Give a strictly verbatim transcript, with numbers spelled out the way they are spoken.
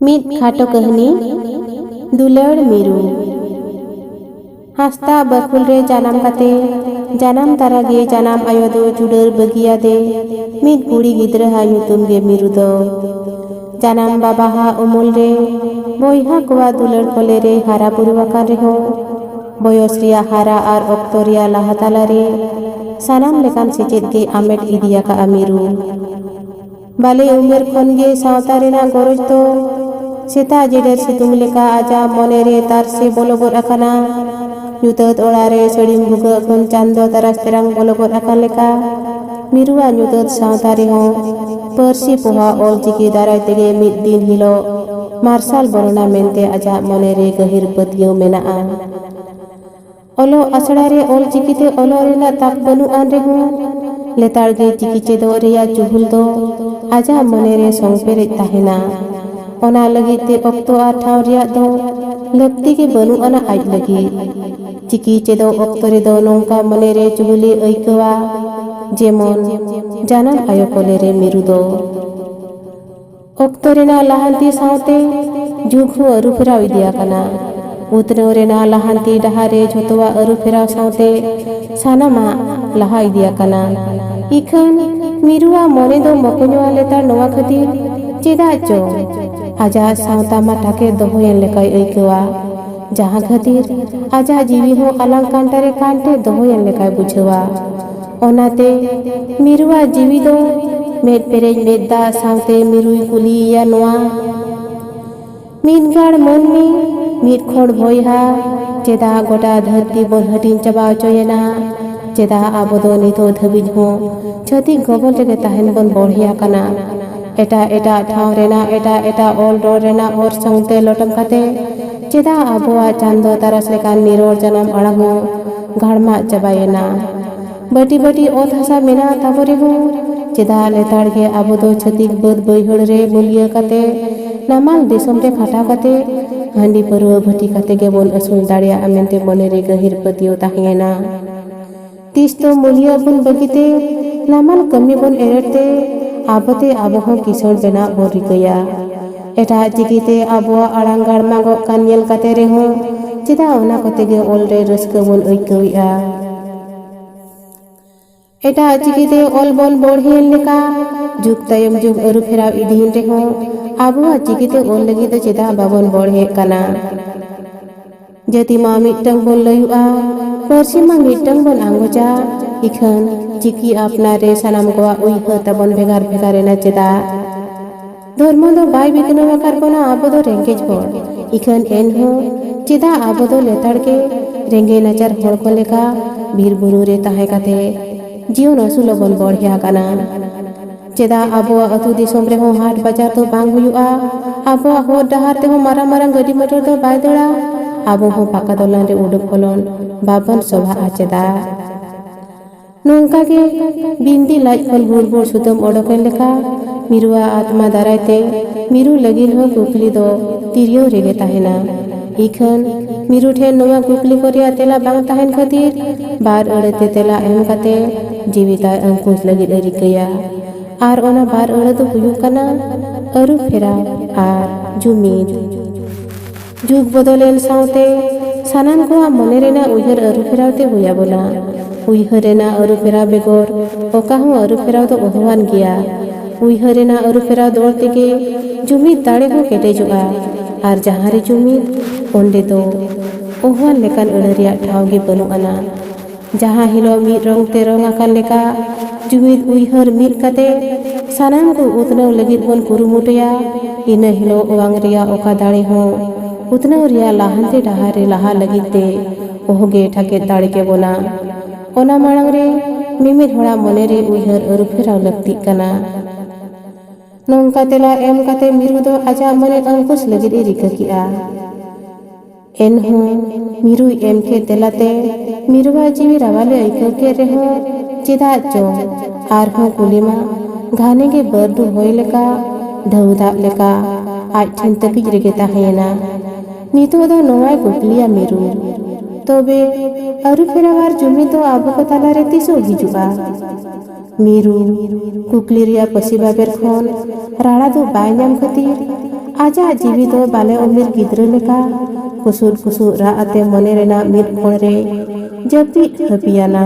ᱢᱤᱫ ᱠᱷᱟᱴᱚ ᱠᱟᱹᱦᱱᱤ᱾ ᱫᱩᱞᱟᱹᱲ ᱢᱤᱨᱩ᱾ ᱦᱟᱸᱥᱫᱟ ᱵᱟᱹᱠᱷᱩᱞ ᱨᱮ ᱡᱟᱱᱟᱢ ᱠᱟᱛᱮ, ᱡᱟᱱᱟᱢ ᱛᱟᱨᱟ ᱜᱮ ᱡᱟᱱᱟᱢ ᱟᱭᱳ ᱫᱚ ᱪᱩᱰᱟᱹᱨ ᱵᱟᱹᱜᱤᱭᱟᱫᱮ ᱢᱤᱫ ᱠᱩᱲᱤ ᱜᱤᱫᱽᱨᱟᱹ ᱦᱟᱜ ᱧᱩᱛᱩᱢ ᱜᱮ ᱢᱤᱨᱩ ᱫᱚ᱾ ᱡᱟᱱᱟᱢ ᱵᱟᱵᱟ ᱦᱟᱜ ᱩᱢᱩᱞ ᱨᱮ ᱵᱚᱭᱦᱟ ᱠᱚᱣᱟᱜ ᱫᱩᱞᱟᱹᱲ ᱠᱚᱞᱮ ᱨᱮ ᱦᱟᱨᱟ ᱵᱩᱨᱩ ᱟᱠᱟᱱ ᱨᱮᱦᱚᱸ, ᱵᱚᱭᱚᱥ ᱨᱮᱭᱟᱜ ᱦᱟᱨᱟ ᱟᱨ ᱚᱠᱛᱚ ᱨᱮᱭᱟᱜ ᱞᱟᱦᱟ ᱛᱟᱞᱟ ᱨᱮ ᱥᱟᱱᱟᱢ ᱞᱮᱠᱟᱱ ᱥᱮᱪᱮᱫ ᱜᱮ ᱟᱢᱮᱴ ᱤᱫᱤ ᱟᱠᱟᱫᱼᱟ ᱢᱤᱨᱩ᱾ ᱵᱟᱞᱮ ᱩᱢᱮᱨ ᱠᱷᱚᱱ ᱜᱮ ᱥᱟᱶᱛᱟ ᱨᱮᱱᱟᱜ ᱜᱚᱨᱚᱡᱽ ᱫᱚ ᱥᱮᱛᱟᱜ ᱡᱮᱰᱮᱨ ᱥᱤᱛᱩᱝ ᱞᱮᱠᱟ ᱟᱡᱟᱜ ᱢᱚᱱᱮ ᱨᱮ ᱛᱟᱨᱥᱮ ᱵᱚᱞᱚ ᱜᱚᱫ ᱟᱠᱟᱱᱟ᱾ ᱧᱩᱛᱟᱹᱛ ᱚᱲᱟᱜ ᱨᱮ ᱥᱟᱹᱲᱤᱢ ᱵᱷᱩᱜᱟᱹᱜ ᱠᱷᱚᱱ ᱪᱟᱸᱫᱚ ᱛᱟᱨᱟᱥ ᱛᱮᱨᱟᱝ ᱵᱚᱞᱚ ᱜᱚᱫ ᱟᱠᱟᱱ ᱞᱮᱠᱟ, ᱢᱤᱨᱩᱣᱟᱜ ᱧᱩᱛᱟᱹᱛ ᱥᱟᱶᱛᱟ ᱨᱮᱦᱚᱸ ᱯᱟᱹᱨᱥᱤ ᱯᱚᱦᱟ ᱚᱞ ᱪᱤᱠᱤ ᱫᱟᱨᱟᱭ ᱛᱮᱜᱮ ᱢᱤᱫ ᱫᱤᱱ ᱦᱤᱞᱳᱜ ᱢᱟᱨᱥᱟᱞ ᱵᱚᱞᱚᱱᱟ ᱢᱮᱱᱛᱮ ᱟᱡᱟᱜ ᱢᱚᱱᱮ ᱨᱮ ᱜᱟᱹᱦᱤᱨ ᱯᱟᱹᱛᱭᱟᱹᱣ ᱢᱮᱱᱟᱜᱼᱟ᱾ ᱚᱞᱚᱜ ᱟᱥᱲᱟ ᱨᱮ ᱚᱞ ᱪᱤᱠᱤ ᱛᱮ ᱚᱞᱚᱜ ᱨᱮᱱᱟᱜ ᱛᱟᱠ ᱵᱟᱹᱱᱩᱜ ᱟᱱ ᱨᱮᱦᱚᱸ, ᱞᱮᱛᱟᱲ ᱜᱮ ᱪᱤᱠᱤ ᱪᱮᱫᱚᱜ ᱨᱮᱭᱟᱜ ᱪᱩᱦᱩᱞ ᱫᱚ ᱟᱡᱟᱜ ᱢᱚᱱᱮ ᱨᱮ ᱥᱚᱝ ᱯᱮᱨᱮᱡ ᱛᱟᱦᱮᱱᱟ᱾ ᱚᱱᱟ ᱞᱟᱹᱜᱤᱫ ᱛᱮ ᱚᱠᱛᱚ ᱟᱨ ᱴᱷᱟᱶ ᱨᱮᱭᱟᱜ ᱫᱚ ᱞᱟᱹᱠᱛᱤ ᱜᱮ ᱵᱟᱹᱱᱩᱜ ᱟᱱᱟ ᱟᱡ ᱞᱟᱹᱜᱤᱫ᱾ ᱪᱤᱠᱤ ᱪᱮᱫᱚᱜ ᱚᱠᱛᱚ ᱨᱮᱫᱚ ᱱᱚᱝᱠᱟ ᱢᱚᱱᱮ ᱨᱮ ᱪᱩᱦᱩᱞᱮ ᱟᱹᱭᱠᱟᱹᱣᱟ, ᱡᱮᱢᱚᱱ ᱡᱟᱱᱟᱢ ᱟᱭᱳ ᱠᱚᱞᱮ ᱨᱮ ᱢᱤᱨᱩ ᱫᱚ᱾ ᱚᱠᱛᱚ ᱨᱮᱱᱟᱜ ᱞᱟᱦᱟᱱᱛᱤ ᱥᱟᱶᱛᱮ ᱡᱩᱜᱽ ᱦᱚᱸ ᱟᱹᱨᱩ ᱯᱷᱮᱨᱟᱣ ᱤᱫᱤ ᱟᱠᱟᱱᱟ᱾ ᱩᱛᱱᱟᱹᱣ ᱨᱮᱱᱟᱜ ᱞᱟᱦᱟᱱᱛᱤ ᱰᱟᱦᱟᱨ ᱨᱮ ᱡᱷᱚᱛᱚᱣᱟᱜ ᱟᱹᱨᱩ ᱯᱷᱮᱨᱟᱣ ᱥᱟᱶᱛᱮ ᱥᱟᱱᱟᱢᱟᱜ ᱞᱟᱦᱟ ᱤᱫᱤ ᱟᱠᱟᱱᱟ᱾ ᱤᱠᱷᱟᱹᱱ ᱢᱤᱨᱩᱣᱟᱜ ᱢᱚᱱᱮ ᱫᱚ ᱢᱚᱠᱚᱧᱚᱜᱼᱟ ᱞᱮᱛᱟᱲ ᱱᱚᱣᱟ ᱠᱷᱟᱹᱛᱤᱨ᱾ ᱪᱮᱫᱟᱜ ᱪᱚ ᱟᱡᱟᱜ ᱥᱟᱶᱛᱟ ᱢᱟ ᱴᱟᱠᱮ ᱫᱚᱦᱚᱭᱮᱱ ᱞᱮᱠᱟᱭ ᱟᱹᱭᱠᱟᱹᱣᱟ, ᱡᱟᱦᱟᱸ ᱠᱷᱟᱹᱛᱤᱨ ᱟᱡᱟᱜ ᱡᱤᱣᱤ ᱦᱚᱸ ᱟᱞᱟᱝ ᱠᱟᱱᱴᱟ ᱨᱮ ᱠᱟᱱᱴᱮ ᱫᱚᱦᱚᱭᱮᱱ ᱞᱮᱠᱟᱭ ᱵᱩᱡᱷᱟᱹᱣᱟ᱾ ᱚᱱᱟᱛᱮ ᱢᱤᱨᱩᱣᱟᱜ ᱡᱤᱣᱤ ᱫᱚ ᱢᱮᱫ ᱯᱮᱨᱮᱡ ᱢᱮᱫ ᱫᱟᱜ ᱥᱟᱶᱛᱮ ᱢᱤᱨᱩᱭ ᱠᱩᱞᱤᱭᱮᱭᱟ ᱱᱚᱣᱟ, ᱢᱤᱫ ᱜᱟᱲ ᱢᱟᱹᱱᱢᱤ, ᱢᱤᱫ ᱠᱷᱚᱲ ᱵᱚᱭᱦᱟ, ᱪᱮᱫᱟᱜ ᱜᱚᱴᱟ ᱫᱷᱟᱹᱨᱛᱤ ᱵᱚᱱ ᱦᱟᱹᱴᱤᱧ ᱪᱟᱵᱟ ᱦᱚᱪᱚᱭᱮᱱᱟ? ᱪᱮᱫᱟᱜ ᱟᱵᱚ ᱫᱚ ᱱᱤᱛᱚᱜ ᱫᱷᱟᱹᱵᱤᱡ ᱦᱚᱸ ᱪᱷᱟᱹᱛᱤᱠ ᱜᱚᱵᱚᱞ ᱨᱮᱜᱮ ᱛᱟᱦᱮᱱ ᱵᱚᱱ ᱵᱚᱲᱦᱮ ᱟᱠᱟᱱᱟ? ᱮᱴᱟᱜ ᱮᱴᱟᱜ ᱴᱷᱟᱶ ᱨᱮᱱᱟᱜ ᱮᱴᱟᱜ ᱮᱴᱟᱜ ᱚᱞ ᱨᱚᱲ ᱨᱮᱱᱟᱜ ᱚᱨᱥᱚᱝ ᱛᱮ ᱞᱚᱴᱚᱢ ᱠᱟᱛᱮ ᱪᱮᱫᱟᱜ ᱟᱵᱚᱣᱟᱜ ᱪᱟᱸᱫᱚ ᱛᱟᱨᱟᱥ ᱞᱮᱠᱟᱱ ᱱᱤᱨᱚᱲ ᱡᱟᱱᱟᱢ ᱟᱲᱟᱝ ᱦᱚᱸ ᱜᱷᱟᱲᱢᱟᱜ ᱪᱟᱵᱟᱭᱮᱱᱟ? ᱵᱟᱹᱴᱤ ᱵᱟᱹᱴᱤ ᱚᱛ ᱦᱟᱥᱟ ᱢᱮᱱᱟᱜ ᱛᱟᱵᱚ ᱨᱮᱦᱚᱸ, ᱪᱮᱫᱟᱜ ᱞᱮᱛᱟᱲ ᱜᱮ ᱟᱵᱚ ᱫᱚ ᱪᱷᱟᱹᱛᱤᱠ ᱵᱟᱹᱫᱽ ᱵᱟᱹᱭᱦᱟᱹᱲ ᱨᱮ ᱢᱩᱞᱤᱭᱟᱹ ᱠᱟᱛᱮ, ᱱᱟᱢᱟᱞ ᱫᱤᱥᱚᱢ ᱨᱮ ᱠᱷᱟᱴᱟᱣ ᱠᱟᱛᱮ, ᱦᱟᱺᱰᱤ ᱯᱟᱹᱨᱣᱟᱹ ᱵᱷᱟᱹᱴᱤ ᱠᱟᱛᱮ ᱜᱮᱵᱚᱱ ᱟᱹᱥᱩᱞ ᱫᱟᱲᱮᱭᱟᱜᱼᱟ ᱢᱮᱱᱛᱮ ᱢᱚᱱᱮ ᱨᱮ ᱜᱟᱹᱦᱤᱨ ᱯᱟᱹᱛᱭᱟᱹᱣ ᱛᱟᱦᱮᱸᱭᱮᱱᱟ? ᱛᱤᱥ ᱫᱚ ᱢᱩᱞᱤᱭᱟᱹ ᱵᱚᱱ ᱵᱟᱹᱜᱤ ᱛᱮ, ᱱᱟᱢᱟᱞ ᱠᱟᱹᱢᱤ ᱵᱚᱱ ᱮᱲᱮᱨ ᱛᱮ, ᱟᱵᱚᱛᱮ ᱟᱵᱚ ᱦᱚᱸ ᱠᱤᱥᱟᱹᱬ ᱵᱮᱱᱟᱣ ᱵᱚᱱ ᱨᱤᱠᱟᱹᱭᱟ? ᱮᱴᱟᱜ ᱪᱤᱠᱤᱛᱮ ᱟᱵᱚᱣᱟᱜ ᱟᱲᱟᱝ ᱜᱟᱲᱢᱟᱜᱚᱜ ᱠᱟᱱ ᱧᱮᱞ ᱠᱟᱛᱮ ᱨᱮᱦᱚᱸ ᱪᱮᱫᱟᱜ ᱚᱱᱟ ᱠᱚᱛᱮ ᱜᱮ ᱚᱞ ᱨᱮ ᱨᱟᱹᱥᱠᱟᱹ ᱵᱚᱱ ᱟᱹᱭᱠᱟᱹᱣᱮᱫᱼᱟ? ᱮᱴᱟᱜ ᱪᱤᱠᱤᱛᱮ ᱚᱞ ᱵᱚᱱ ᱵᱚᱲᱦᱮᱱ ᱞᱮᱠᱟ ᱡᱩᱜᱽ ᱛᱟᱭᱚᱢ ᱡᱩᱜᱽ ᱟᱹᱨᱩ ᱯᱷᱮᱨᱟᱣ ᱤᱫᱤᱭᱮᱱ ᱨᱮᱦᱚᱸ ᱟᱵᱚᱣᱟᱜ ᱪᱤᱠᱤᱛᱮ ᱚᱞ ᱞᱟᱹᱜᱤᱫ ᱫᱚ ᱪᱮᱫᱟᱜ ᱵᱟᱵᱚᱱ ᱵᱚᱲᱦᱮᱜ ᱠᱟᱱᱟ? ᱡᱟᱹᱛᱤ ᱢᱟ ᱢᱤᱫᱴᱟᱝ ᱵᱚᱱ ᱞᱟᱹᱭᱩᱜᱼᱟ, ᱯᱟᱹᱨᱥᱤ ᱢᱟ ᱢᱤᱫᱴᱟᱝ ᱵᱚᱱ ᱟᱸᱜᱚᱪᱟ, ᱤᱠᱷᱟᱹᱱ ᱪᱤᱠᱤ ᱟᱯᱱᱟᱨ ᱨᱮ ᱥᱟᱱᱟᱢ ᱠᱚᱣᱟᱜ ᱩᱭᱦᱟᱹᱨ ᱛᱟᱵᱚᱱ ᱵᱷᱮᱜᱟᱨ ᱵᱷᱮᱜᱟᱨ ᱮᱱᱟ ᱪᱮᱫᱟᱜ? ᱫᱷᱚᱨᱢᱚ ᱫᱚ ᱵᱟᱭ ᱵᱤᱜᱽᱱᱟᱹᱣ ᱟᱠᱟᱫ ᱵᱚᱱᱟ ᱟᱵᱚ ᱫᱚ ᱨᱮᱸᱜᱮᱡ ᱦᱚᱲ, ᱤᱠᱷᱟᱹᱱ ᱮᱱᱦᱚᱸ ᱪᱮᱫᱟᱜ ᱟᱵᱚ ᱫᱚ ᱞᱮᱛᱟᱲ ᱜᱮ ᱨᱮᱸᱜᱮᱡ ᱱᱟᱪᱟᱨ ᱦᱚᱲ ᱠᱚ ᱞᱮᱠᱟ ᱵᱤᱨ ᱵᱩᱨᱩ ᱨᱮ ᱛᱟᱦᱮᱸ ᱠᱟᱛᱮ ᱡᱤᱭᱚᱱ ᱟᱹᱥᱩᱞ ᱦᱚᱸᱵᱚᱱ ᱵᱚᱲᱦᱮ ᱟᱠᱟᱱᱟ? ᱪᱮᱫᱟᱜ ᱟᱵᱚᱣᱟᱜ ᱟᱹᱛᱩ ᱫᱤᱥᱚᱢ ᱨᱮᱦᱚᱸ ᱦᱟᱴ ᱵᱟᱡᱟᱨ ᱫᱚ ᱵᱟᱝ ᱦᱩᱭᱩᱜᱼᱟ? ᱟᱵᱚᱣᱟᱜ ᱦᱚᱨ ᱰᱟᱦᱟᱨ ᱛᱮᱦᱚᱸ ᱢᱟᱨᱟᱝ ᱢᱟᱨᱟᱝ ᱜᱟᱹᱰᱤ ᱢᱚᱴᱚᱨ ᱫᱚ ᱵᱟᱭ ᱫᱟᱹᱲᱟ? ᱟᱵᱚ ᱦᱚᱸ ᱯᱟᱠᱟ ᱫᱚᱞᱟᱱ ᱨᱮ ᱩᱰᱩᱠ ᱵᱚᱞᱚᱱ ᱵᱟᱵᱚᱱ ᱥᱚᱵᱷᱟᱜᱼᱟ ᱪᱮᱫᱟᱜ? ᱱᱚᱝᱠᱟ ᱜᱮ ᱵᱤᱱᱫᱤ ᱞᱟᱡ ᱠᱷᱚᱱ ᱵᱷᱩᱲ ᱵᱷᱩᱲ ᱥᱩᱛᱟᱹᱢ ᱚᱰᱚᱠᱮᱱ ᱞᱮᱠᱟ ᱢᱤᱨᱩᱣᱟᱜ ᱟᱛᱢᱟ ᱫᱟᱨᱟᱭ ᱛᱮ ᱢᱤᱨᱩ ᱞᱟᱹᱜᱤᱫ ᱦᱚᱸ ᱠᱩᱠᱞᱤ ᱫᱚ ᱛᱤᱨᱭᱟᱹᱣ ᱨᱮᱜᱮ ᱛᱟᱦᱮᱱᱟ᱾ ᱤᱠᱷᱟᱹᱱ ᱢᱤᱨᱩ ᱴᱷᱮᱱ ᱱᱚᱣᱟ ᱠᱩᱠᱞᱤ ᱠᱚ ᱨᱮᱭᱟᱜ ᱛᱮᱞᱟ ᱵᱟᱝ ᱛᱟᱦᱮᱱ ᱠᱷᱟᱹᱛᱤᱨ ᱵᱟᱨ ᱟᱹᱲᱟᱹ ᱛᱮ ᱛᱮᱞᱟ ᱮᱢ ᱠᱟᱛᱮ ᱡᱤᱣᱤ ᱛᱟᱭ ᱟᱹᱝᱠᱩᱪ ᱞᱟᱹᱜᱤᱫ ᱮ ᱨᱤᱠᱟᱹᱭᱟ᱾ ᱟᱨ ᱚᱱᱟ ᱵᱟᱨ ᱟᱹᱲᱟᱹ ᱫᱚ ᱦᱩᱭᱩᱜ ᱠᱟᱱᱟ ᱟᱹᱨᱩ ᱯᱷᱮᱨᱟᱣ ᱟᱨ ᱡᱩᱢᱤᱫ᱾ ᱡᱩᱜᱽ ᱵᱚᱫᱚᱞᱮᱱ ᱥᱟᱶᱛᱮ ᱥᱟᱱᱟᱢ ᱠᱚᱣᱟᱜ ᱢᱚᱱᱮ ᱨᱮᱱᱟᱜ ᱩᱭᱦᱟᱹᱨ ᱟᱹᱨᱩ ᱯᱷᱮᱨᱟᱣ ᱛᱮ ᱦᱩᱭ ᱟᱵᱚᱱᱟ᱾ ᱩᱭᱦᱟᱹᱨ ᱨᱮᱱᱟᱜ ᱟᱹᱨᱩ ᱯᱷᱮᱨᱟᱣ ᱵᱮᱜᱚᱨ ᱚᱠᱟ ᱦᱚᱸ ᱟᱹᱨᱩ ᱯᱷᱮᱨᱟᱣ ᱫᱚ ᱚᱦᱚᱣᱟᱱ ᱜᱮᱭᱟ᱾ ᱩᱭᱦᱟᱹᱨ ᱨᱮᱱᱟᱜ ᱟᱹᱨᱩ ᱯᱷᱮᱨᱟᱣ ᱫᱚ ᱛᱮᱜᱮ ᱡᱩᱢᱤᱫ ᱫᱟᱲᱮ ᱦᱚᱸ ᱠᱮᱴᱮᱡᱚᱜᱼᱟ᱾ ᱟᱨ ᱡᱟᱦᱟᱸ ᱨᱮ ᱡᱩᱢᱤᱫ, ᱚᱸᱰᱮ ᱫᱚ ᱚᱦᱚᱣᱟᱱ ᱞᱮᱠᱟᱱ ᱟᱹᱲᱟᱹ ᱨᱮᱭᱟᱜ ᱴᱷᱟᱶ ᱜᱮ ᱵᱟᱹᱱᱩᱜ ᱟᱱᱟ᱾ ᱡᱟᱦᱟᱸ ᱦᱤᱞᱳᱜ ᱢᱤᱫ ᱨᱚᱝ ᱛᱮ ᱨᱚᱝ ᱟᱠᱟᱱ ᱞᱮᱠᱟ ᱡᱩᱢᱤᱫ ᱩᱭᱦᱟᱹᱨ ᱢᱤᱫ ᱠᱟᱛᱮ ᱥᱟᱱᱟᱢ ᱠᱚ ᱩᱛᱱᱟᱹᱣ ᱞᱟᱹᱜᱤᱫ ᱵᱚᱱ ᱠᱩᱨᱩᱢᱩᱴᱩᱭᱟ, ᱤᱱᱟᱹ ᱦᱤᱞᱳᱜ ᱚᱣᱟᱝ ᱨᱮᱭᱟᱜ ᱚᱠᱟ ᱫᱟᱲᱮ ᱦᱚᱸ ᱩᱛᱱᱟᱹᱣ ᱨᱮᱭᱟᱜ ᱞᱟᱦᱟᱱᱛᱤ ᱰᱟᱦᱟᱨ ᱨᱮ ᱞᱟᱦᱟ ᱞᱟᱹᱜᱤᱫ ᱛᱮ ᱚᱦᱚᱜᱮ ᱴᱷᱟᱠᱮᱫ ᱫᱟᱲᱮ ᱠᱮᱵᱚᱱᱟ᱾ ᱚᱱᱟ ᱢᱟᱲᱟᱝ ᱨᱮ ᱢᱤᱢᱤᱫ ᱦᱚᱲᱟᱜ ᱢᱚᱱᱮ ᱨᱮ ᱩᱭᱦᱟᱹᱨ ᱟᱹᱨᱩ ᱯᱷᱮᱨᱟᱣ ᱞᱟᱹᱠᱛᱤᱜ ᱠᱟᱱᱟ᱾ ᱱᱚᱝᱠᱟ ᱛᱮᱞᱟ ᱮᱢ ᱠᱟᱛᱮ ᱢᱤᱨᱩ ᱫᱚ ᱟᱡᱟᱜ ᱢᱚᱱᱮ ᱟᱝᱠᱩᱥ ᱞᱟᱹᱜᱤᱫ ᱮ ᱨᱤᱠᱟᱹ ᱠᱮᱫᱼᱟ᱾ ᱮᱱᱦᱚᱸ ᱢᱤᱨᱩᱭ ᱮᱢ ᱠᱮᱫ ᱛᱮᱞᱟᱛᱮ ᱢᱤᱨᱩᱣᱟᱜ ᱡᱤᱣᱤ ᱨᱟᱣᱟᱞᱮ ᱟᱹᱭᱠᱟᱹᱣ ᱠᱮᱫ ᱨᱮᱦᱚᱸ ᱪᱮᱫᱟᱜ ᱪᱚᱝ ᱟᱨᱦᱚᱸ ᱠᱩᱞᱤ ᱢᱟ ᱜᱷᱟᱱᱮ ᱜᱮ ᱵᱟᱹᱨᱰᱩ ᱦᱚᱭ ᱞᱮᱠᱟ, ᱰᱷᱟᱹᱣ ᱫᱟᱜ ᱞᱮᱠᱟ ᱟᱡ ᱴᱷᱮᱱ ᱛᱟᱹᱠᱤᱡ ᱨᱮᱜᱮ ᱛᱟᱦᱮᱸᱭᱮᱱᱟ᱾ ᱱᱤᱛᱚᱜ ᱫᱚ ᱱᱚᱣᱟᱭ ᱠᱩᱠᱞᱤᱭᱟ ᱢᱤᱨᱩ, "ᱛᱚᱵᱮ ᱟᱹᱨᱩ ᱯᱷᱮᱨᱟᱣ ᱟᱨ ᱡᱩᱢᱤᱫ ᱫᱚ ᱟᱵᱚ ᱠᱚ ᱛᱟᱞᱟᱨᱮ ᱛᱤᱥᱚᱜ ᱦᱤᱡᱩᱜᱼᱟ?" ᱢᱤᱨᱩ ᱠᱩᱠᱞᱤ ᱨᱮᱭᱟᱜ ᱯᱟᱹᱥᱤ ᱵᱟᱵᱮᱨ ᱠᱷᱚᱱ ᱨᱟᱲᱟ ᱫᱚ ᱵᱟᱭ ᱧᱟᱢ ᱠᱷᱟᱹᱛᱤᱨ ᱟᱡᱟᱜ ᱡᱤᱣᱤ ᱫᱚ ᱵᱟᱞᱮ ᱩᱢᱮᱨ ᱜᱤᱫᱽᱨᱟᱹ ᱞᱮᱠᱟ ᱠᱩᱥᱩᱫ ᱠᱩᱥᱩᱫ ᱨᱟᱜ ᱟᱛᱮ ᱢᱚᱱᱮ ᱨᱮᱱᱟᱜ ᱢᱤᱫ ᱠᱚᱬ ᱨᱮ ᱡᱟᱹᱯᱤᱫ ᱦᱟᱹᱯᱤᱭᱟᱱᱟ᱾